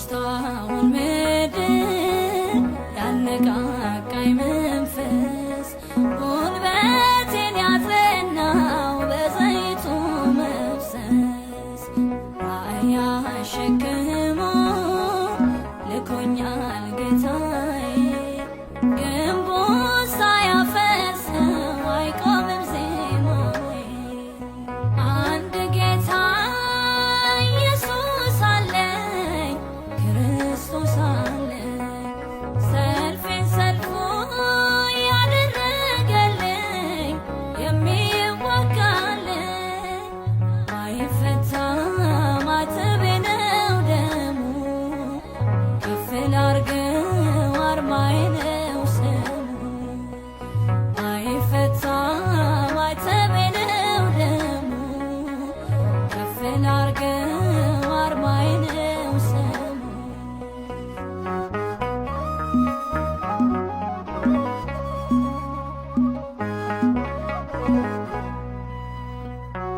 የሽታውን ምድር ያነቃቃኝ መንፈስ ጉልበቴን ያጸናው በዘይቱ መፍሰስ ራእይ አሸክሞ ልኮኛል ጌታዬ ግንቡን ሳያፈርሰው አይቆምም ዜማዬ። አንድ ጌታ ኢየሱስ አለኝ፣ ክርስቶስ አለኝ፣ ሰልፌን ሰልፉ ያደረገልኝ የሚዋጋልኝ ማይፈታ ማተቤ ነው ደሙ ከፍ ላርገው አርማዬ ነው ስሙ ማይፈታ ማተቤ ነው ደሙ ከፍ ላርገው አርማዬ ነው ስሙ።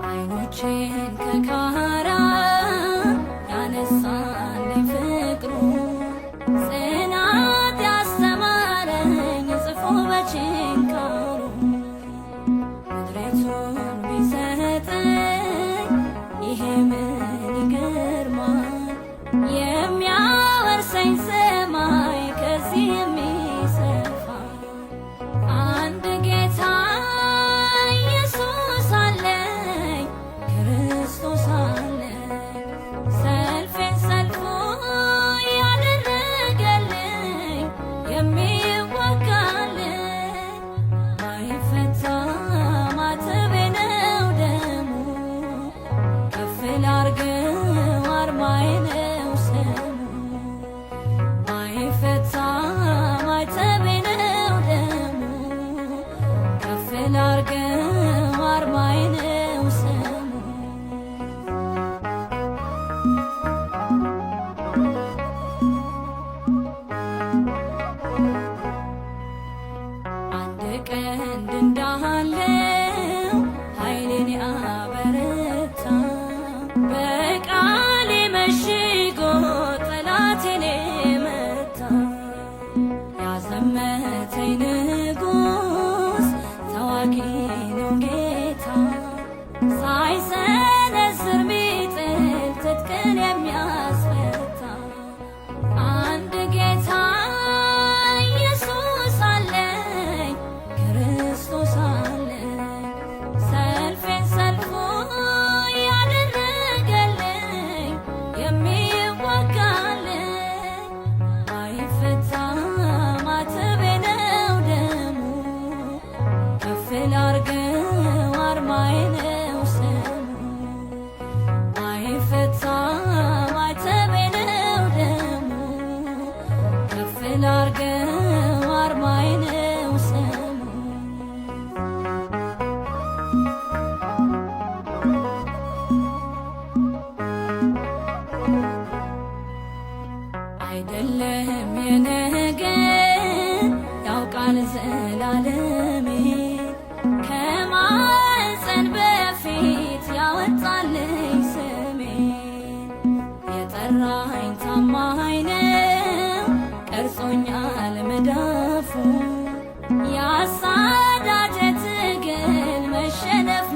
አይኖቼን ከካራ ያነሳልኝ ፍቅሩ ጽናት ያስተማረኝ ጽፎ በችንካሩ ምድሪቱን ቢሰጠኝ ይሄ ምን ይገርማል? የሚያወርሰኝ ሰማይ ከዚህ የሚሰፋ አንድ ጌታ ኢየሱስ አለኝ፣ ክርስቶስ አለኝ፣ ሰልፌን ሰልፉ ያደረገልኝ የሚዋጋልኝ ማይፈታ ማተቤ ነው ደሙ ከፍ ላርገው አርማዬ ነው ስሙ ማይፈታ ማተቤ ነው ደሙ ከፍ ላርገው አርማዬ ነው ስሙ። አንድ ቀንድ እንዳለው ኃይሌን ያበረታ በቃሌ መሽጎ ጠላቴን መታ ያዘመተኝ ንጉሥ ተዋጊ ነው ጌታ ሳይሰነዝር ሚጥል ትጥቅን የሚያስፈታ አንድ ጌታ ኢየሱስ አለኝ፣ ክርስቶስ አለኝ፣ ሰልፌን ሰልፉ ያደረገልኝ የሚዋጋልኝ ማይፈታ ማተቤ ነው ደሙ ከፍ ላርገው አርማዬ ነው ስሙ ማይፈታ ማተቤ ነው ደሙ ከፍ ላርገው አርማዬ ነው ስሙ። አይደለም የነገ ያውቃል ዘላለሜ ከማህፀን በፊት ያወጣልኝ ስሜ የጠራኝ ታማኝ ነው ቀርጾኛል መዳፉ ያሳዳጀ ትግል መሸነፍ